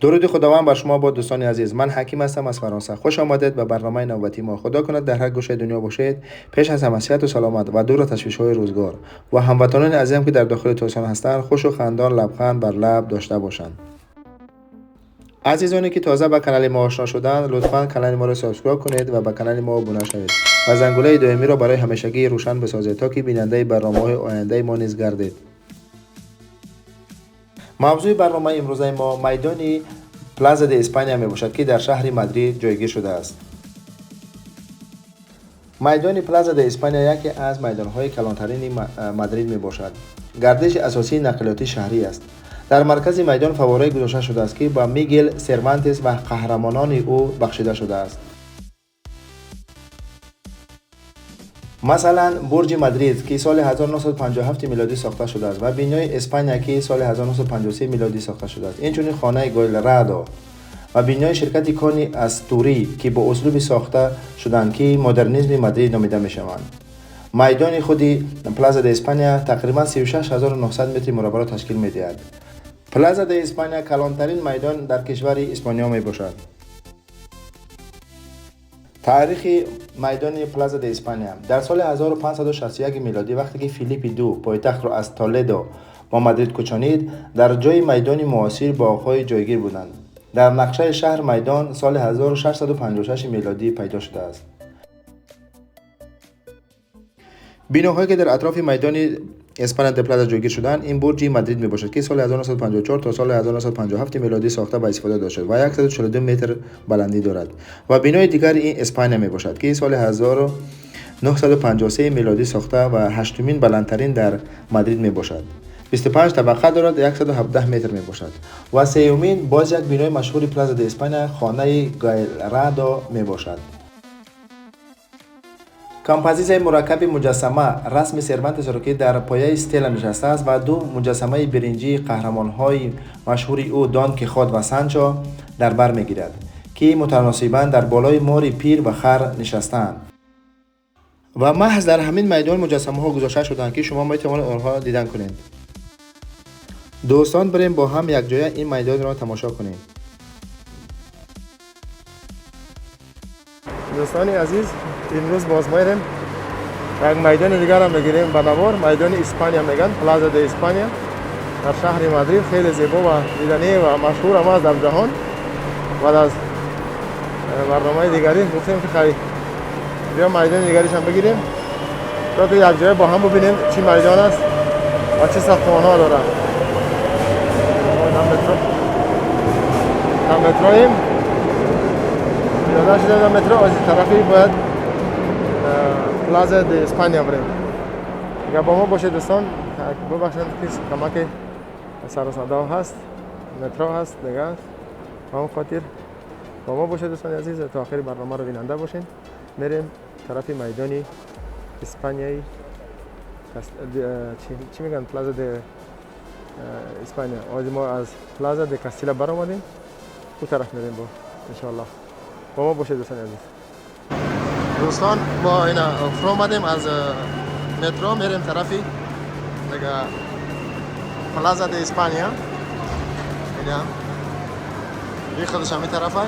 Дуруди Худованд бар шумо бод, дӯстони азиз. Ман Ҳаким ҳастам аз Фаронса. Хуш омадед ба барномаи навбатии мо. Худо кунад дар ҳар гӯшаи дунё бошед, пеш аз ҳама сиҳату саломат ва дур аз ташвишҳои рӯзгор. Ва ҳамватанони азизам, ки дар дохили Тоҷикистон ҳастанд, хушу хандон, лабханд бар лаб дошта бошанд. Азизоне ки тоза ба канали мо ошно шуданд, лутфан канали моро subscribe кунед ва ба канали мо обуна шавед ва зангулаи доимиро барои ҳамешагӣ рӯшан бисозед, то ки бинандаи барномаҳои ояндаи мо низ гардед. Мавзӯи барномаи имрӯзаи мо майдони Плаза де Испания мебошад, ки дар шаҳри Мадрид ҷойгир шудааст. Майдони Плаза де Испания яке аз майдонҳои калонтарини Мадрид мебошад. Гардиши асосии нақлиётии шаҳрӣ аст. Дар маркази майдон фавворае гузошта шудааст, ки ба Мигел Сервантес ва қаҳрамонони ӯ бахшида шудааст. Масалан, бурҷи Мадрид, ки соли 1957 милодӣ сохта шудааст, ва бинои Испания, ки соли 1953 милодӣ сохта шудааст. Инчунин хонаи Гойлрадо ва бинои ширкати кони Астурӣ, ки бо услуби сохта шуданд, ки модернизми Мадрид номида мешаванд. Майдони худи Плаза де Испания тақрибан 36900 метри мураббаъро ташкил медиҳад. Плаза де Испания калонтарин майдон дар кишвари Испониё мебошад. Таърихи майдони Плаза де Испания: дар соли 1561 милодӣ, вақте ки Филиппи Ду пойтахтро аз Толедо ба Мадрид кӯчонид, дар ҷои майдони муосир боғҳое ҷойгир буданд. Дар нақшаи шаҳр майдон соли 1656 милодӣ пайдо шудааст. Биноҳое, ки дар атрофи майдони Испания де Плаза ҷойгир шуданд, ин бурҷи Мадрид мебошад, ки соли 1954 то соли 1957 милодӣ сохта ба истифода дода шуд ва 142 метр баландӣ дорад. Ва бинои дигар ин Испания мебошад, ки соли 1953 милодӣ сохта ва ҳаштумин баландтарин дар Мадрид мебошад. 25 табақа дорад, 117 метр мебошад. Ва сеюмин боз як бинои машҳури Плаза де Испания хонаи Гайлрадо мебошад. Композитсияи мураккаби муҷассама расми Сервантесро, ки дар пояи стела нишастааст, ва ду муҷассамаи биринҷии қаҳрамонҳои машҳури ӯ, Дон Кихот ва Санчо, дар бар мегирад, ки мутаносибан дар болои мори пир ва хар нишастаанд. Ва маҳз дар ҳамин майдон муҷассамаҳо гузошта шуданд, ки шумо метавонед онҳоро дидан кунед. Дӯстон, бирем бо ҳам якҷоя ин майдонро тамошо кунем. Дӯстони азиз, имрӯз боз мерем як майдони дигарам мегирем ба навор. Майдони Испания меган, Плаза де Испания дар шаҳри Мадрид, хеле зебо ва диданӣ ва машҳур ҳам аст дар ҷаҳон. Баъд аз барномаи дигарӣ гуфтем, ки хай, биё майдони дигаришам бигирем, то ки якҷоя бо ҳам бубинем, чӣ майдон аст ва чӣ сохтмонҳо дорад. Дар метроем пиёда шуда, дар метро аз тарафи бояд Плаза де Испания бирем. Агар бо мо бошед, дӯстон, бубахшанд, ки камаки сару садо ҳаст, метро ҳаст дига, ба он хотир бо мо бошед, дӯстони азиз, то охири барномаро бинанда бошед. Мерем тарафи майдони Испанияи, чӣ мегӯянд, Плаза де Испания. Ози мо аз Плаза де Кастила баромадем, ӯ тараф мерем бо, иншоаллоҳ. Бо мо бошед, дӯстони азиз. Дӯстон, мо ина фуромадем аз метро, мерем тарафи дига Плаза де Испания. Ина и худаш ҳами тарафа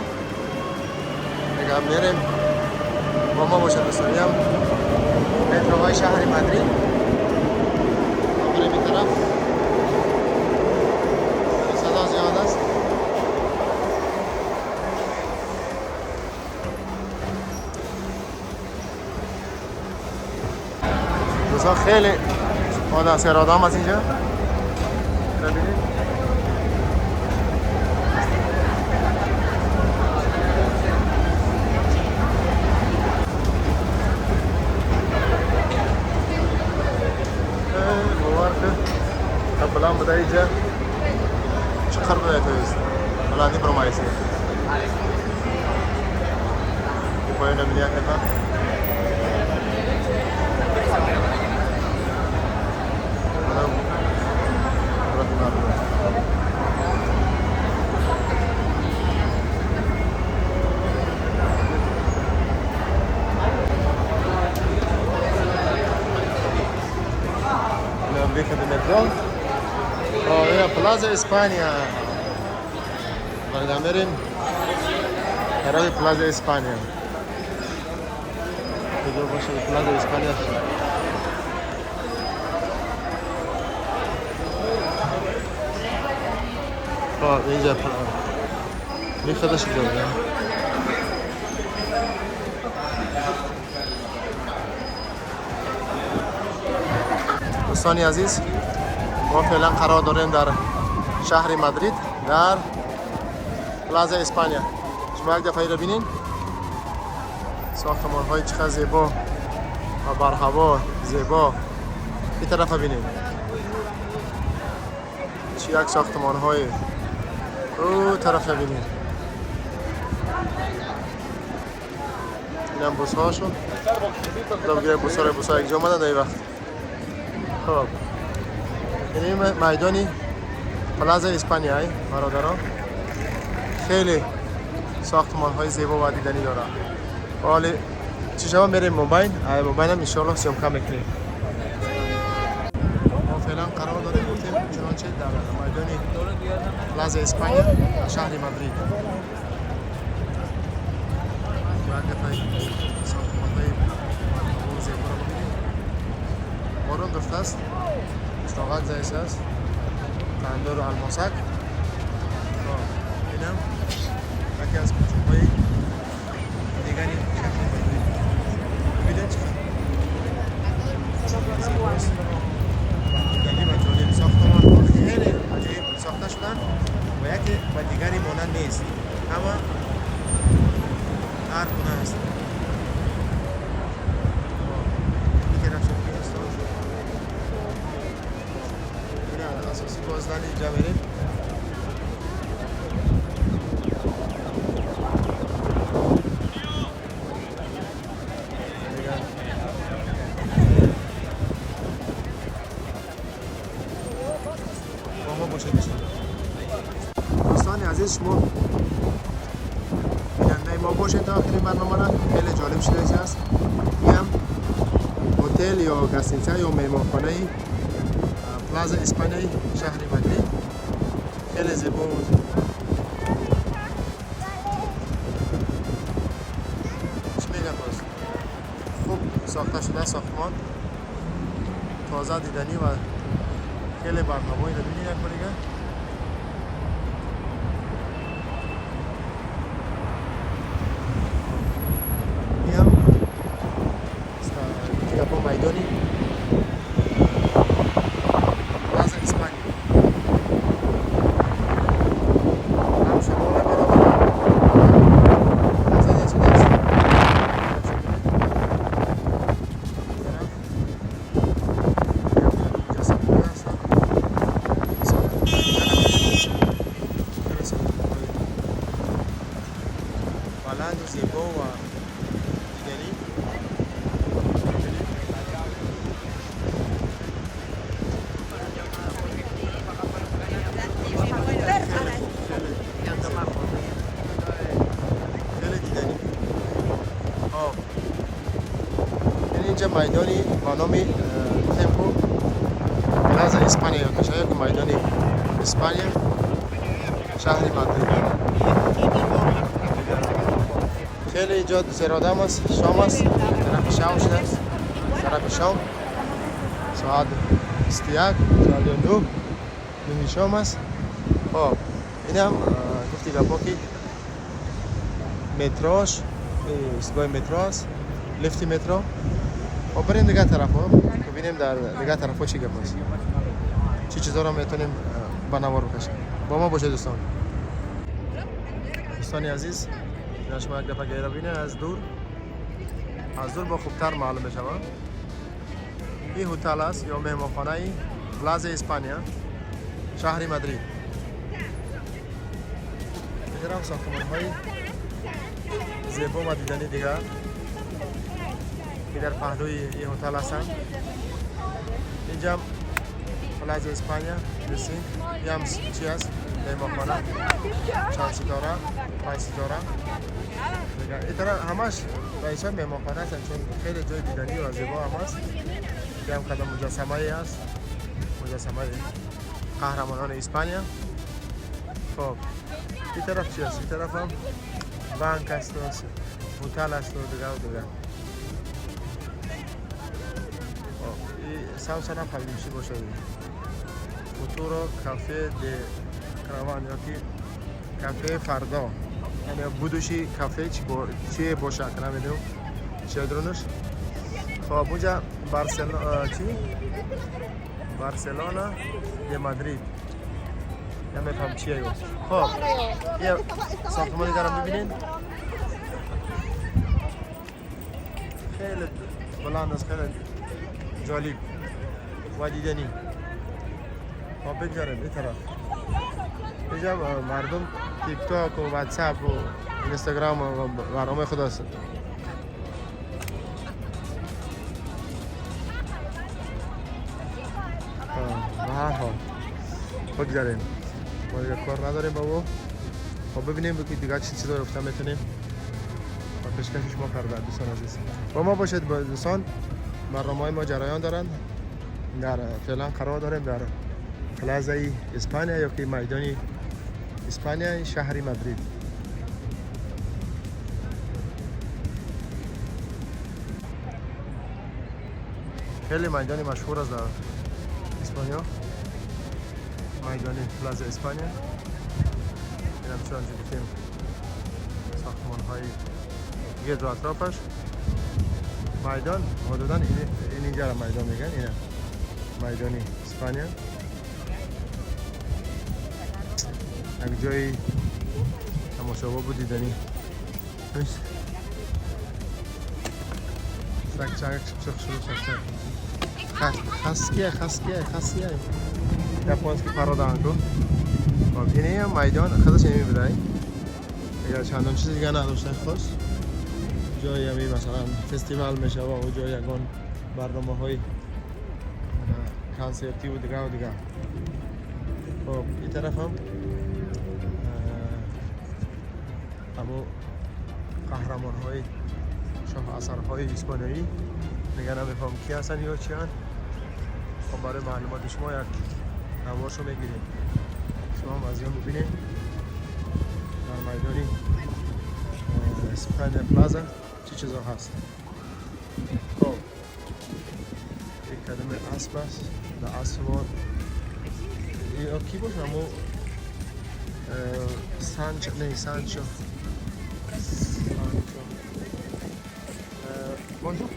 дига мерем, бо мо бошед, дӯстон. Иам метроҳои шаҳри Мадрид. Мерем ин тараф, садо зиёд аст. Дӯстон, хеле одам, серодам аст инҷа, бибинед. Бовар кун, баланд буда, инҷа чиқар буда, тоест баландӣ баромаиси. Поёна бини, як нафар. Выходи метро. Ина Плаза Испания. Баргам мерим тарафи Плаза Испания. Куҷо бошад Плаза Испания? Хоб, инҷа выход аш иҷо. Дӯстони азиз, мо феълан қарор дорем дар шаҳри Мадрид, дар Плаза Испания. Шумо як дафъа иро бинед, сохтмонҳои чӣ қадр зебо ва барҳаво, зебо. Ин тарафа бинед, чӣ як сохтмонҳои. Ӯ тарафа бинед, инам бусҳошон. Бигиред бусҳоро, бусҳо якҷо омадан дар ин вақт. Хоб, ин майдони Плаза Испания, бародарон, хеле сохтмонҳои зебо ва диданӣ дорад. Ҳоли чӣ шава, мерем мобайн, мобайнам иншоаллоҳ съёмка мекунем. Мо феълан қарор дорем, гуфтем, чунонче дар майдони Плаза Испания дар шаҳри Мадрид. Як дафъа сохтмонҳои зеборо бибинем. Борон гирифтааст, чироғак заист аст, тандуру алмосак. Инам яке аз кӯчаҳои дигари шаҳри Мадрид. Бибинед, чӣ зебост ва диданӣ ва ҷолиб. Сохтмонҳо хеле аҷоиб сохта шуданд ва яке ба дигари монанд нест, ҳама ҳар гуна аст. Ин тараф шуд, дӯстон, ина асосӣ боздани инҷа мерем. Дигар бо мо бошед, дӯстон. Дӯстони азиз, шумо бинандаи мо бошед то охири барномара, хеле ҷолиб шуда аст. Инам ҳотел ё гостиница ё меҳмонхонаи Плаза Испанияи шаҳри Мадрид, хеле зебо буд. Чӣ мегам, боз хуб сохта шуда, сохтмон тоза, диданӣ ва хеле барҳавоиро бинед як бор дигар. Инам гапо майдони Плаза Испания. Ҳам шамол мебарад, зада шудааст. Тараф муҷассамаҳое ҳастанд. Хеле сохтмонҳои баланду зебо ва диданӣ. Бибинед. Хеле хуб, хеле зебо, хеле диданӣ. Хоб, ин инҷа майдони ба номи Темпо Плаза Испания ёд мешавад, ё ки майдони Испания, шаҳри Мадрид. Хеле инҷо серодам аст, шом аст, тарафи шом шудааст, тарафи шом, соат 21, соат 9, ними шом аст. Хоб, инам гуфти гапо ки метрош, истгоҳи метро аст, лифти метро. Хоб, барем дигар тарафҳо, бибинем дар дигар тарафҳо чӣ гап аст, чӣ чизҳоро метавонем ба навор бикашем. Бо мо бошед, дӯстон. Дӯстони азиз, ина шумо як дафъа гайра бинед аз дур, аз дур бо хубтар маълум мешавад. Ин ҳотел аст ё меҳмонхонаи Плаза Испания, шаҳри Мадрид. Инҷарам сохтмонҳои зебо ва диданӣ дигар, ки дар паҳлӯи ин ҳотел ҳастанд. Инҷам Плаза Испания бисин, инам чи аст? Меҳмонхона чанд ситора, панҷ ситора. Ин тараф ҳамаш ба ҳисоби меҳмонхона ҳастанд, чун хеле ҷои диданӣ ва зебо ҳам аст. Инам кадом муҷассамае аст. مجسمه قهرمانان اسپانیا. خب این طرف چی است؟ این طرف هم بانک است و هتل است و دیگه و دیگه. خب این سوسن هم فهمیدیم چی باشه دیگه. Futuro Café de Caravan یا که کافه فردا، یعنی будущий کافه چی باشه که نمیدونم چی درونش. خب اونجا بارسلونا چی؟ بارسلونا de مادرید، نمیفهم چیه یو. خب یه ساختمانی دارم ببینین، خیلی بلند است، خیلی جالب و دیدنی. خب بگذاریم این طرف. اینجا مردم تیک تاک و واتساپ و اینستاگرام و برنامه خود است. به هر حال بگذاریم، ما دیگه کار نداریم بابا. خب ببینیم که دیگه چی چیزا رو میتونیم و پیشکش شما کرده. دوستان عزیز با ما باشید. با دوستان برنامه‌های ما جریان دارند. در فعلا قرار داریم در پلازای اسپانیا یا که میدان اسپانیا شهر مادرید. خیلی میدان مشهور است در اسپانیا، میدان پلازا اسپانیا. این هم چون گفتیم ساختمان های گرد و اطرافش میدان، حدوداً این اینجا را میدان میگن. اینه میدان اسپانیا، یک جای تماشاگاه بود دیدنی. سگ چک چک شروع شد. خسکیه خسکیه خسکیه японский порода کو. خب اینه هم میدان خودش نمی بودای، اگر چندان چیز دیگه نداشته خاص جایی همی مثلا فستیوال میشه و جای یگان برنامه های کنسرتی و دیگه و دیگه. خب این طرف هم همو قهرمان های شاه اثرهای اسپانیایی، دیگه نمیفهم کی هستن یا چی هن. خب برای معلومات شما یک نوارشو میگیریم، شما هم از این ببینید در میدانی اسپانیا پلازا چی چیزا هست. خب یک کدوم اسب است، در اسب یا کی باشه همو سانچو، نه سانچو سانچو. Bonjour.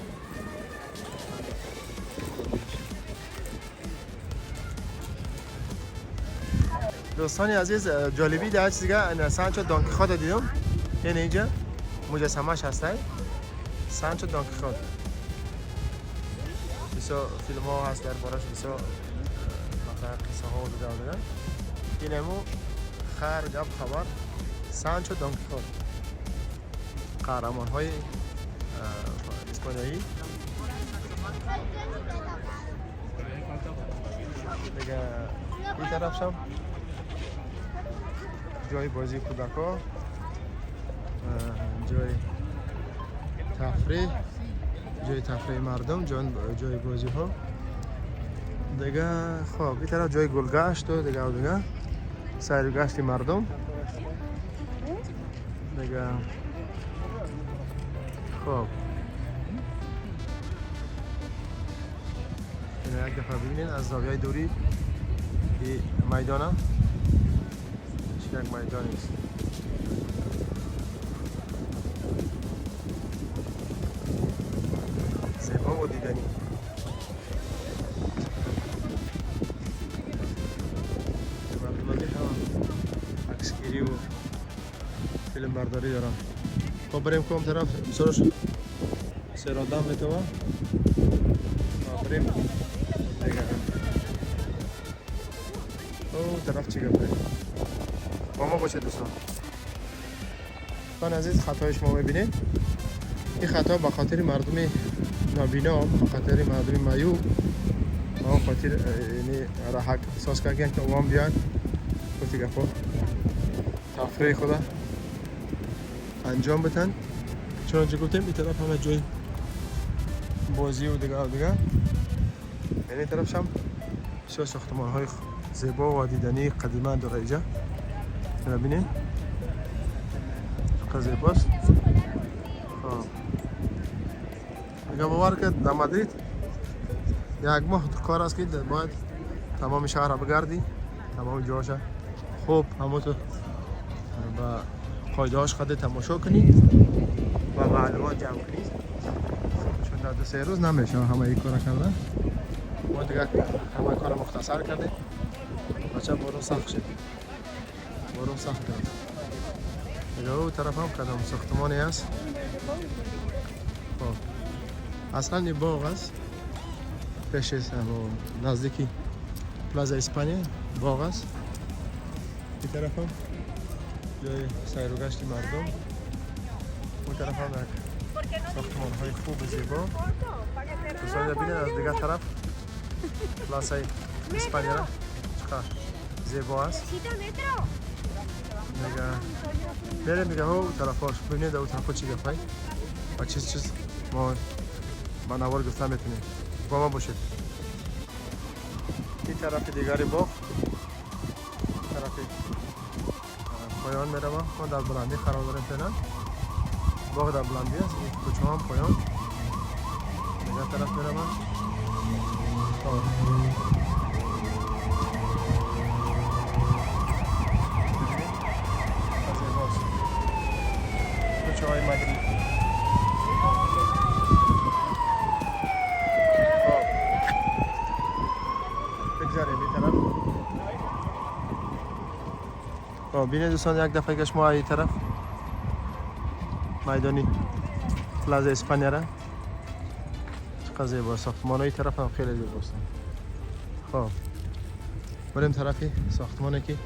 دوستان عزیز جالبی در چیز دیگه سانچو دانکیخوت دیدم، یعنی اینجا مجسمه‌اش هست، سانچو دانکیخوت. بسیار فیلم ها هست دربارش، بسیار مثلا قصه ها و دیگه دیگه. اینمو خر گپ خبر سانچو دانکیخوت، قهرمان های اسپانیایی. دیگه این طرف هم جای بازی کودکا، جای تفریح، جای تفریح مردم، جای بازی ها دیگه. خب این طرف جای گلگشت و دیگه و دیگه سیر گشت مردم دیگه. خب اینو یک دفعه ببینید از زاویه دوری این میدانه، یک میدانی است. زیبا و دیدنی. مردم میخوان عکسگیری و فیلم برداری دارم. خب بریم کم طرف بسرش سرادم میتوان بریم دیگه. او طرف چی گفته؟ با ما باشه دوستان. دوستان عزیز خطای شما میبینید، این خطا به خاطر مردم نابینا، به خاطر مردم معیوب، به خاطر یعنی راحت احساس کردن که اوام بیان گفتی گفت تفریح خدا انجام بدن. چون گفتیم این طرف همه جای بازی و دیگه و دیگه، یعنی طرف هم بسیار ساختمان های زیبا و دیدنی قدیمه داره اینجا. ببینید چقدر زیباست. دیگه باور که در مدرید یک ماه کار است که باید تمام شهر را بگردی، تمام جاهاش خوب همون تو با قایده هاش خود تماشا کنی و معلومات جمع کنی، چون در 2-3 روز نمیشه همه این کار کردن. ما دیگه همه کار مختصر کردیم. بچه بارون سخت شد، بارون سخت کرد. دیگه او طرف هم کدام ساختمانی هست. خب اصلا این باغ است پیش نزدیکی پلازا اسپانیا باغ است. این طرف هم جای سیر و گشت مردم. اون طرف هم یک ساختمان های خوب و زیبا. دوستان ببینید از دیگر طرف پلازای اسپانیا را چقدر زیبا است. دیگه بریم دیگه او طرفاش ببینید او طرفا چی گپای و چیز چیز ما با نوار گفتن میتونیم. با ما باشید. این طرف دیگری باغ، طرف پایان میروم. ما در بلندی قرار داریم فعلا. باغ در بلندی است. این کوچه هم پایان دیگر طرف میروم. کوچه های مدرید. بگذاریم این طرف. بینید دوستان یک دفعه که شما این طرف میدانی پلازا اسپانیا را چقدر زیبا ساختمان های طرف هم خیلی زیباست. خب بریم طرفی ساختمانی که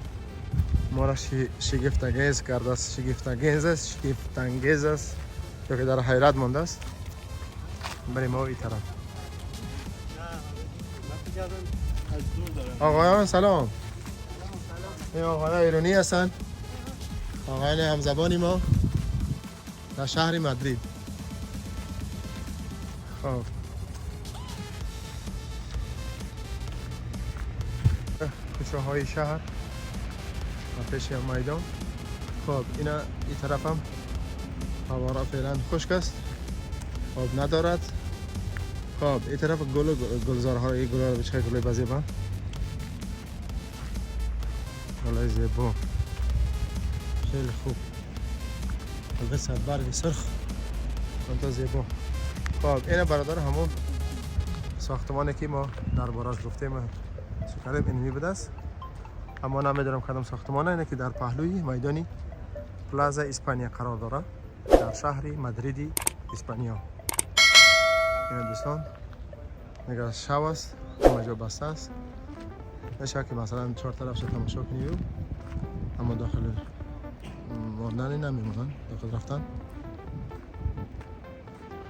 ما را شگفت انگیز کرده است. شگفت انگیز است، شگفت انگیز است یا که در حیرت مانده است. بریم ما این طرف. آقایان سلام. این آقایان ایرانی هستند، آقایان همزبانی ما در شهر مدرید. خب کوچه های شهر و پیش میدان. خب اینا این طرف هم هوا فعلا خشک است، آب ندارد. خب این طرف گل و گلزارهای گل‌ها رو چه گلای زیبا، گلای زیبا خیلی خوب. البته برگ سرخ تا زیبا. خب این برادر همون ساختمانی که ما دربارش گفتیم سکریم اینمی بوده است، اما نمیدونم کدام ساختمانه. اینه که در پهلوی میدانی پلازا اسپانیا قرار داره در شهر مدرید اسپانیا. این دوستان نگاه شب است، همه جا بسته است. میشه که مثلا 4 طرفش تماشا کنی، اما داخل ماندن نمیمونن، داخل رفتن.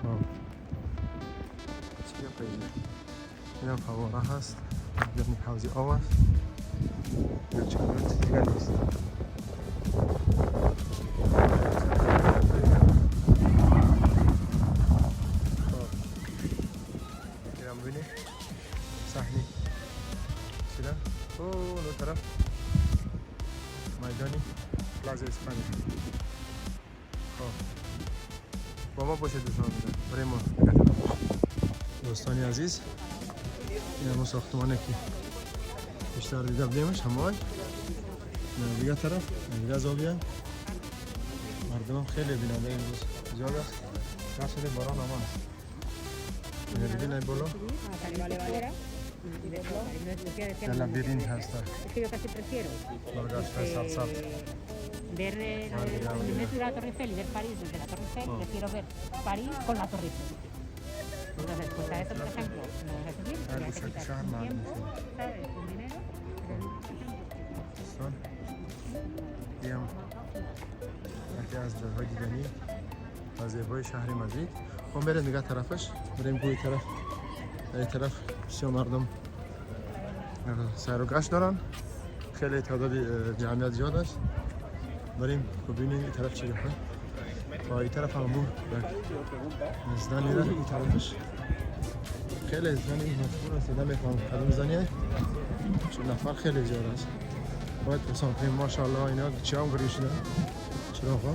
خب چی پیدا؟ اینم فواره هست، یعنی حوض آب است. یا چند دیگه نیست. خب اینم ببینید صحنه چرا؟ اون طرف میدانی پلازا اسپانیا. خب با ما باشید دوستان. بریم ما دوستانی عزیز. این همون ساختمانه که بیشتر دیده بودیمش، همون دیگه طرف دیگه زاویه. مردم خیلی بیننده امروز زیاد است. گرچه باران هم است. دیدین این بالا لابیرینت هست. برگشت سبز. Ver en vez de la Torre Eiffel y ver París desde la Torre Eiffel, prefiero ver París con la Torre Eiffel. Entonces, pues a eso, por ejemplo, no vas a subir, porque hay que quitar un tiempo, ¿sabes? Un dinero. اینم یکی از جاهای دیدنی و زیبای شهر مدرید. ما بریم دیگه طرفش، بریم گوی طرف. این طرف بسیار مردم سیر و گشت دارن، خیلی تعداد جمعیت زیاد است. بریم ببینیم این طرف چی گفته. و این طرف هم بود زدانی را این طرفش خیلی زنی مشهور است. نمیفهم کدوم زنیه، چون نفر خیلی زیاد است. باید پرسان کنیم. ماشاءالله، اینا چی هم گریه شدن، چراغ ها.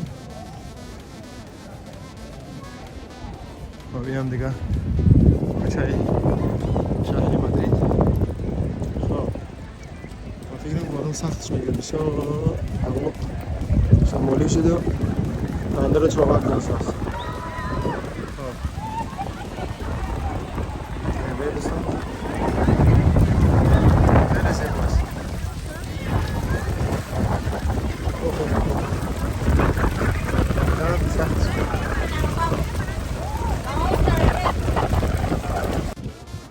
خب، این دیگه کوچه شهر مدرید. خب، من فکر کنم بارون سختش میگه. بسیار هوا شمالی شده و تندر چراغ است. خب، دوستان، خیلی زیباست. اوه، اوه، اوه. سخت.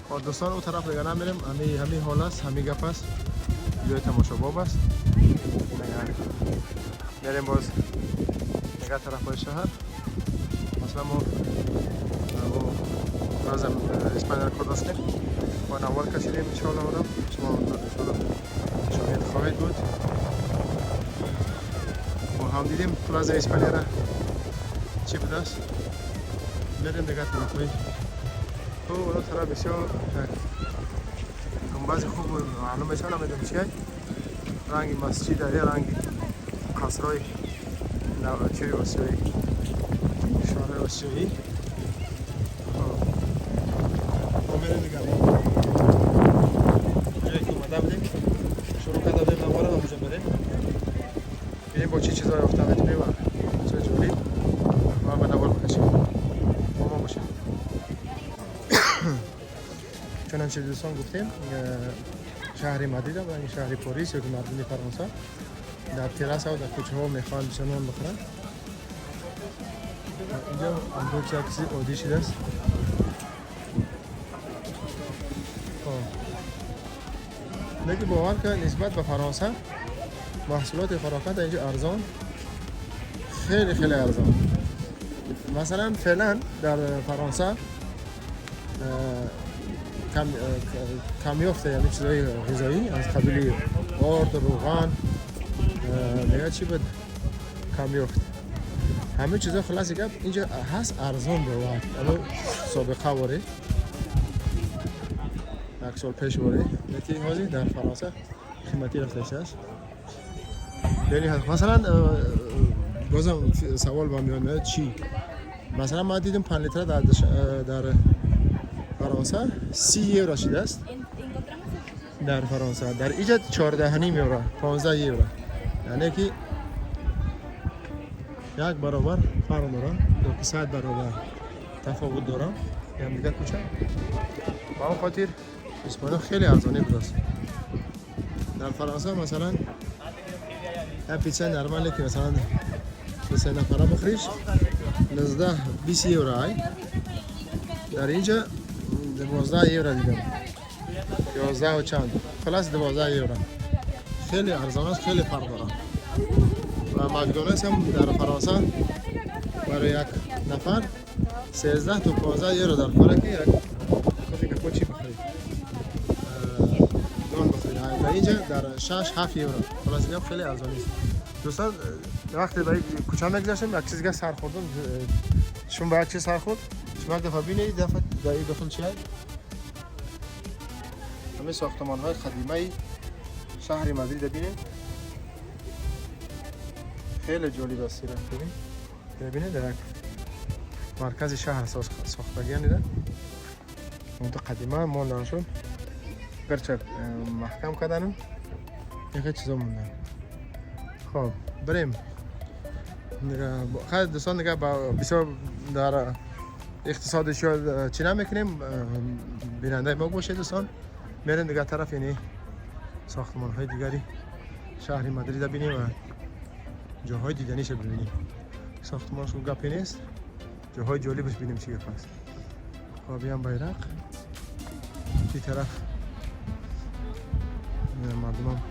خب دوستان، اون طرف دیگه نمیریم. همی حال است، همی گپ است، جای تماشا باب است. دیگه میریم باز دیگه طرف های شهر. مثلا ما لازم اسپانیا کار داشتیم با نوار کشیدیم. انشاءالله اونم شما انشاءالله شاهد خواهید بود. با هم دیدیم پلازا اسپانیا را چی بوده است. میریم دیگه طرف های او اون طرف. بسیار گنبز خوب معلوم میشه. نمیدونم چیه، رنگ مسجد یا رنگ قصرهای چی آسیایی، شهر آسیایی. خب، ما میریم دیگه جایی که اومده بودیم، شروع کرده بودیم نواره، اونجا بریم ببینیم با چی چیزایی یافته میتونیم و چه جالب و به نوار بکشیم. با ما باشیم. چنانچه دوستان گفتیم، شهر مدرید و این شهر پاریس یا که مردم فرانسه در تراس ها و در کوچه ها میخوان بسیار نان بخورن. اینجا انگار یک چیزی عادی شده است. خب، لیکن باور که نسبت به فرانسه محصولات خوراکه در اینجا ارزان، خیلی خیلی ارزان. مثلا فعلا در فرانسه کمیافته، یعنی چیزای غذایی از قبیل آرد، روغن، دیگه چی بود، کمیافت همه چیزا. خلاص گپ اینجا هست ارزان. باور اما سابقه واره، یک سال پیش واره نتی حاضر در فرانسه قیمتی رفته است. یعنی مثلا بازم سوال با میان میاد چی؟ مثلا ما دیدم 5 لیتر در فرانسه 30 یورو شده است در فرانسه، در اینجا 14 نیم یورو، 15 یورو، یعنی که یک برابر فرق داره یا که 100 برابر تفاوت داره. هم دیگه کوچه با اون خاطر اسپانیا خیلی ارزانی بود است. در فرانسه مثلا یک پیتزا نرمالی که مثلا به سه نفره بخریش 19 20 یورو ای، در اینجا 12 یورو دیدم، 11 و چند، خلاص 12 یورو. خیلی ارزان است، خیلی فرق داره. و مکدونالدز هم در فرانسه برای یک نفر 13 تا 15 یورو در کاره که یک coffee کاپوچی بخرید، نان بخرید. در اینجا در 6 7 یورو. خلاص دیگه خیلی ارزان است. دوستان، وقتی به کوچه میگذشتم یک چیز دیگه سر خوردم. چون با یک چیز سر خورد. شما یک دفعه بینید، دفعه در این داخل چیه. همه ساختمان های قدیمه شهر مدرید ببینید، خیلی جالب است. ببین، ببینید، در یک مرکز شهر ساختگی دیده اون قدیمه ماندن شد، گرچه محکم کردن یه چیزا موندن. خب، بریم دیگه. خیلی دوستان، دیگه بسیار در اقتصاد شاید چی نمیکنیم. بیننده ما باشه دوستان. میریم دیگه طرف، یعنی ساختمان های دیگری شهر مدرید ببینیم و جاهای دیدنیش ببینیم. ساختمانش گپی نیست، جاهای جالبش ببینیم چی گپ است. خب، بیام بیرق این طرف. مردم هم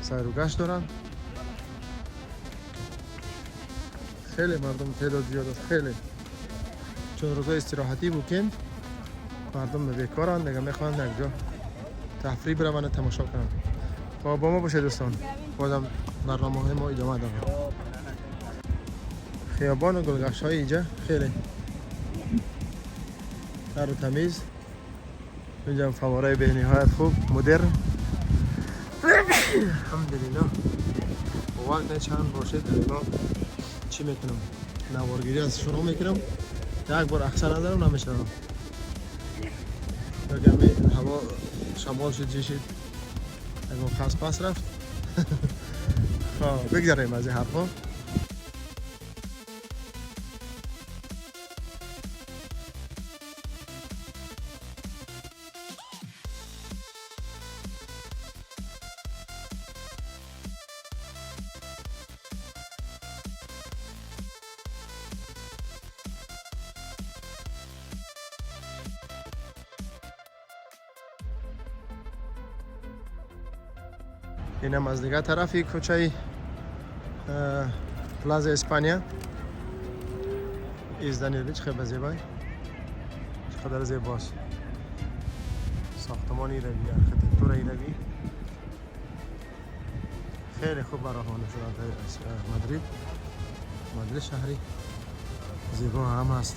سیر و گشت دارن. خیلی مردم تعداد زیاد است، خیلی، چون روزای استراحتی weekend مردم بیکارن دیگه، میخوان یک جا تفریح بروند و تماشا کنن. خب، با ما باشه دوستان، بازم برنامه های ما ادامه داره. خیابان و گلگشت های اینجا خیلی تر و تمیز. اینجا هم فواره به نهایت خوب مدرن. الحمدلله. وقت چند باشد ما چی میکنم؟ نوارگیری از شروع میکنم. یک بار اکثر ندارم نمیشنم. یا هوا شمال شد چی شد؟ اگه خس پس رفت. خب بگذاریم از این حرفا. اینم از دیگه طرفی کوچه پلازا اسپانیا. ایزدنی چه خیلی زیبایی، چقدر زیباست. ساختمان ایروی، ارکیتکتور ایروی خیلی خوب براهانه شده در مدرید. مدرید شهری زیبا هم هست،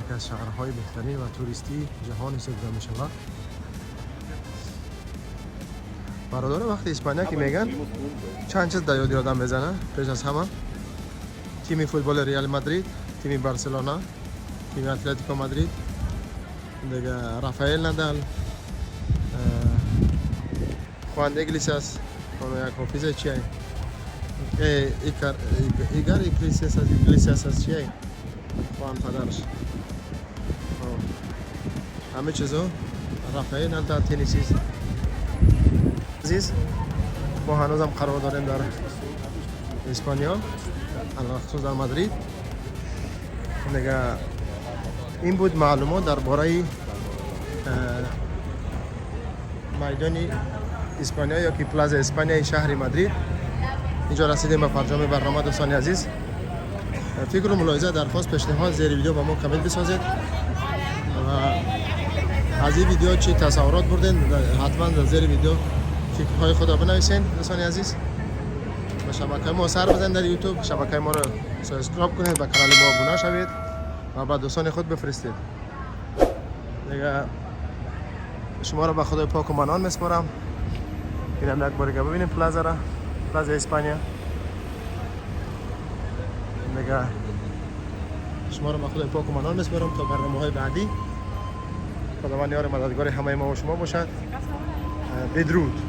یکی از شهرهای بهترین و توریستی جهان حساب می شود. برادر وقتی اسپانیا که میگن چند چیز در یاد آدم بزنه. پیش از همه تیم فوتبال ریال مادرید، تیم بارسلونا، تیم اتلتیکو مادرید، دیگه رافائل نادال، خوان ایگلیسیاس، اون یک حافظه چیه؟ ایگار ایگلیسیاس، ایگلیسیاس چیه؟ خوان پدرش. همه چیزو رافائل نادال تنیسیست. عزیز ما هنوزم قرار داریم در اسپانیا، خصوص در مادرید. دیگه این بود معلومات درباره میدان اسپانیا یا که پلازا اسپانیا شهر مادرید. اینجا رسیدیم به فرجام برنامه دوستان عزیز. فکر و ملاحظه، درخواست، پیشنهاد زیر ویدیو با ما کامنت بسازید و از این ویدیو چی تصورات بردین حتما در زیر ویدیو فکرهای خود را بنویسین. دوستان عزیز به شبکه ما سر بزنید در یوتیوب، شبکه ما را subscribe کنید، به کانال ما ابونه شوید و به دوستان خود بفرستید. دیگه شما را به خدای پاک و منان میسپارم. اینم یک بار دیگه ببینیم پلازا را، پلازا اسپانیا. دیگه شما را به خدای پاک و منان میسپارم تا برنامه های بعدی. خداوند یار مددگار همه ما و شما باشد. بدرود.